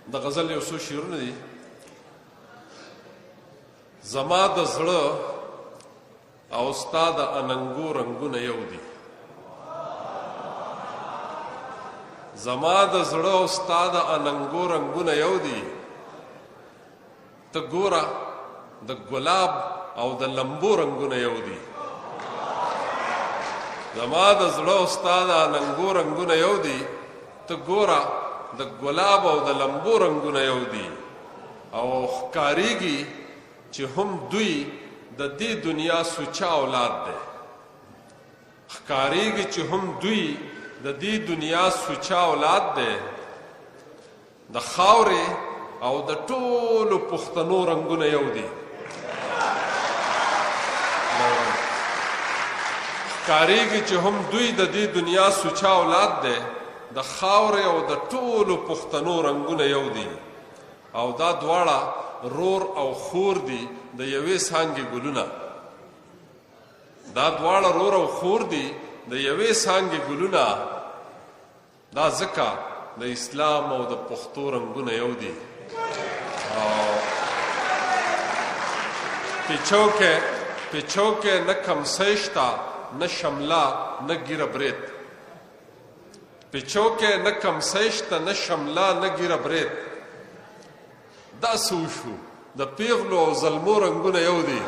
د غزل یو څو شعرونه دي. زما د زړه او ستا د اننګو رنګونه یو دي. زما د زړه او ستا د اننګو رنګونه یو دي. ته ګوره د ګلاب او د لمبو رنګونه یو دي. زما د زړه او ستا د اننګو رنګونه یو دي. ته ګوره د ګلاب او د لمبو رنګونه یو دي. او ښکارېږي چې هم دوی د دې دنیا سوچه اولاد دی. ښکارېږي چې هم دوی د دې دنیا سوچه اولاد دی. د خاورې او د ټولو پښتنو رنګونه یو دي. ښکارېږي چې هم دوی د دې دنیا سوچه اولاد دی. د خاورې او د ټولو پښتنو رنګونه یو دي. او دا دواړه رور او خور دي د یوې څانګې ګلونه. دا دواړه رور او خور دي د یوې څانګې ګلونه. دا ځکه د اسلام او د پښتو رنګونه یو دي. او پیچو کې نه کمسۍ شته، نه شمله، نه ږیره برېت. پیچو کې نه کمسۍ شته، نه شمله، نه ږیره برېت. دا څه وشو؟ د پیغلو او زلمو رنګونه یو دي.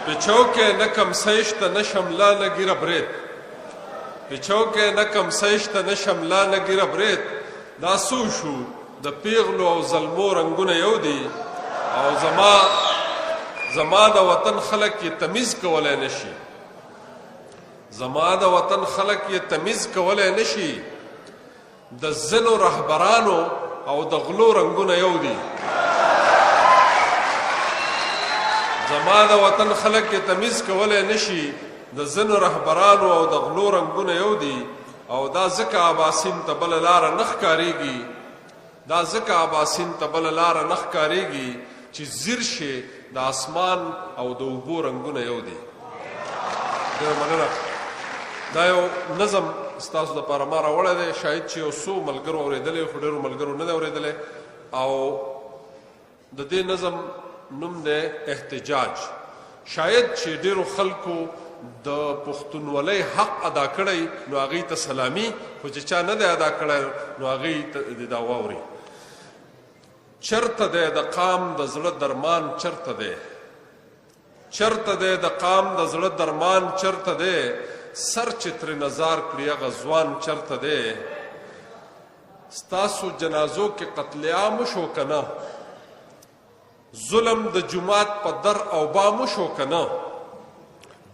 پیچو کې نه کمسۍ شته، نه شمله، نه ږیره برېت. پیچو کې نه کمسۍ شته، نه شمله، نه ږیره برېت. دا څه وشو؟ د پیغلو او زلمو رنګونه یو دي. او زما د وطن خلک یې تمیز کولی نه شي. زما د وطن خلک یې تمیز کولی نه شي. د ځینو رهبرانو او د غلو رنګونه یو دي. زما د وطن خلک یې تمیز کولی نه شي. د ځینو رهبرانو او د غلو رنګونه یو دي. او دا ځکه اباسین ته بله لاره نه ښکارېږي. دا ځکه اباسین ته بله لاره نه ښکارېږي چې ځیر شي د اسمان او د اوبو رنګونه یو دي. ډېره مننه. دا یو نظم ستاسو دپاره ما راوړی دی. شاید چې یو څو ملګرو اورېدلی، خو ډېرو ملګرو نه دی اورېدلی. او د دې نظم نوم دی احتجاج. شاید چې ډېرو خلکو د پښتونولۍ حق ادا کړی نو هغوی ته سلامي، خو چې چا نه دی ادا کړی نو هغوی ته دې دا واوري. چرته دی د قام د زړه درمان، چرته دی؟ چرته دی د قام د زړه درمان، چرته دی؟ سر چې ترې نظار کړي هغه ځوان چرته دی؟ ستاسو جنازو کې قتل عام وشو که نه؟ ظلم د جومات په در او بام وشو که نه؟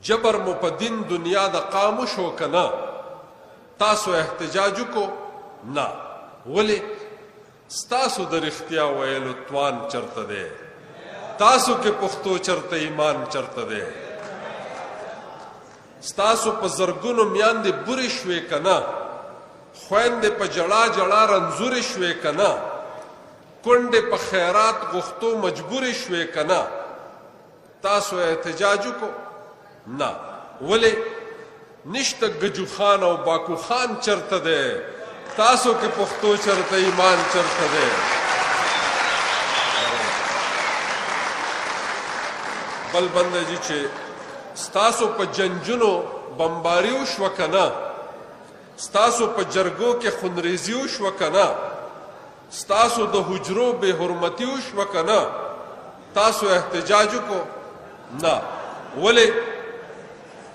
جبر مو په دین دنیا د قام وشو که نه؟ تاسو احتجاج وکړو؟ نه. ولې؟ ستاسو د رښتیا ویلو توان چرته دی؟ تاسو کې پښتو چرته، ایمان چرته دی؟ ستاسو په زرګونو میاندې بورې شوې که نه؟ خویندې په جړا جړا رنځورې شوې که نه؟ کونډې په خیرات غوښتو مجبورې شوې که نه؟ تاسو احتجاج وکړو؟ نه. ولې؟ نشته ګجو خان او باکو خان چرته دی؟ تاسو کې پښتو چرته، ایمان چرته دی؟ بل بنده جی چې ستاسو په جنجونو بمباري وشوه که نه؟ ستاسو په جرګو کې خونریزي وشوه که نه؟ ستاسو د حجرو بې حرمتي وشوه که نه؟ تاسو احتجاج وکړو؟ نه. ولې؟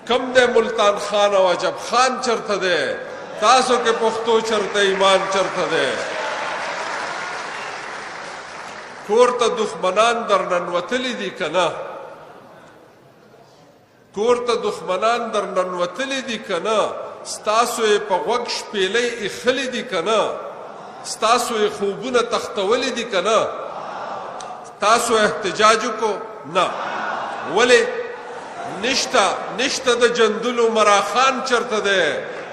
کم دی ملتان خان او عجب خان چرته دی؟ تاسو کې پښتو چرته، ایمان چرته دی؟ کور ته دښمنان در ننوتلي دي که نه؟ کور ته دښمنان در ننوتلي دي که نه؟ ستاسو یې په غوږ شپېلۍ ایښلي دي که نه؟ ستاسو یې خوبونه تښتولي دي که نه؟ تاسو احتجاج وکړو؟ نه. ولې؟ نشته د جندلو مراخان چرته دی؟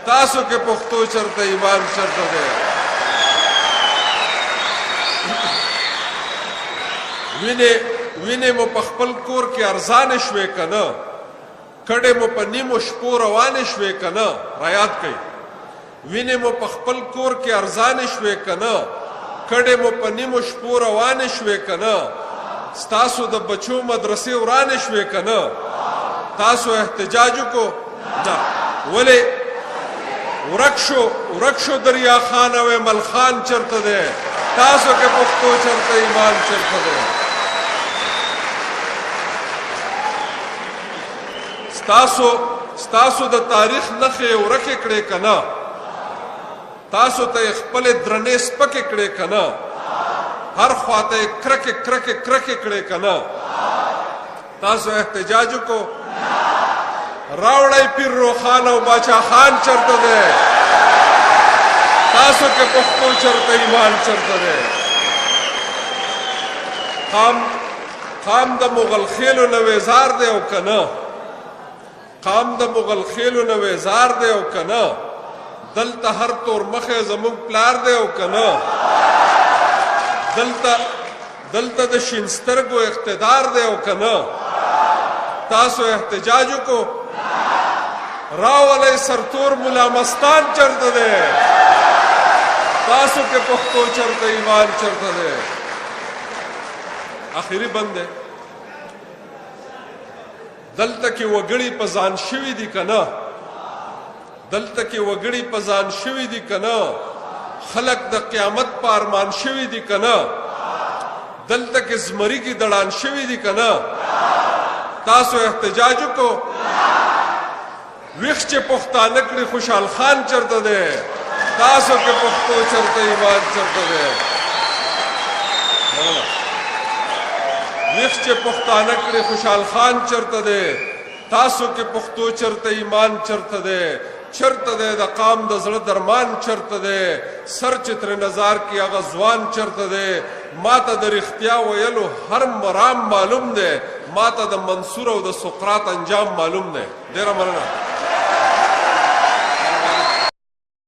تاسو کې پښتو چرته، ایمان چرته دی؟ وینې وینې مو په خپل کور کې ارزانې شوې که نه؟ کډې مو په نیمو شپو روانې شوې که نه؟ رایاد کړئ، وینې مو په خپل کور کې ارزانې شوې که نه؟ کډې مو په نیمو شپو روانې شوې که نه؟ ستاسو د بچو مدرسې ورانې شوې که نه؟ تاسو احتجاج وکړو؟ نه. ولې ورک شو، ورک شو دریا خان او ایمل خان چرته دی؟ تاسو کې پښتو چرته، ایمان چرته دی؟ ستاسو د تاریخ نښې ورکې کړې که نه؟ تاسو ته یې خپلې درنې سپکې کړې که نه؟ هر خواته یې کرکې کرکې کرکې کړې که نه؟ تاسو احتجاج وکړو؟ راوړی پیر روښان او باچا خان چرته دی؟ تاسو کې پښتو چرته، ایمان چرته دی؟ قام د مغل خېلو نه ویزار دی او که نه؟ قام د مغل خېلو نه ویزار دی او که نه؟ دلته هر تور مخی زموږ پلار دی او که نه؟ دلته د شین سترګو اقتدار دی او که نه؟ تاسو احتجاج وکړو؟ راولئ سرتور ملا مستان چرته دی؟ تاسو کې پښتو چرته، ایمان چرته دی؟ اخري بند دی. دلته کې وګړي په ځان شوي دي که نه؟ دلته کې وګړي په ځان شوي دي که نه؟ خلک د قیامت په ارمان شوي دي که نه؟ دلته کې زمري کې دړان شوي دي که نه؟ تاسو احتجاج وکړو؟ ویښ چې پښتانه کړي خوشحال خان چرته دی؟ تاسو کې پښتو چرته، ایمان چرته دی؟ ویښ چې پښتانه کړي خوشحال خان چرته دی؟ تاسو کې پښتو چرته، ایمان چرته دی؟ چرته دی د قام د زړه درمان چرته دی؟ سر چې ترې نظار کې هغه ځوان چرته دی؟ ما ته د رښتیا ویلو هر مرام معلوم دی، ما ته د منصور او د سقراط انجام معلوم دی. ډېره مننه.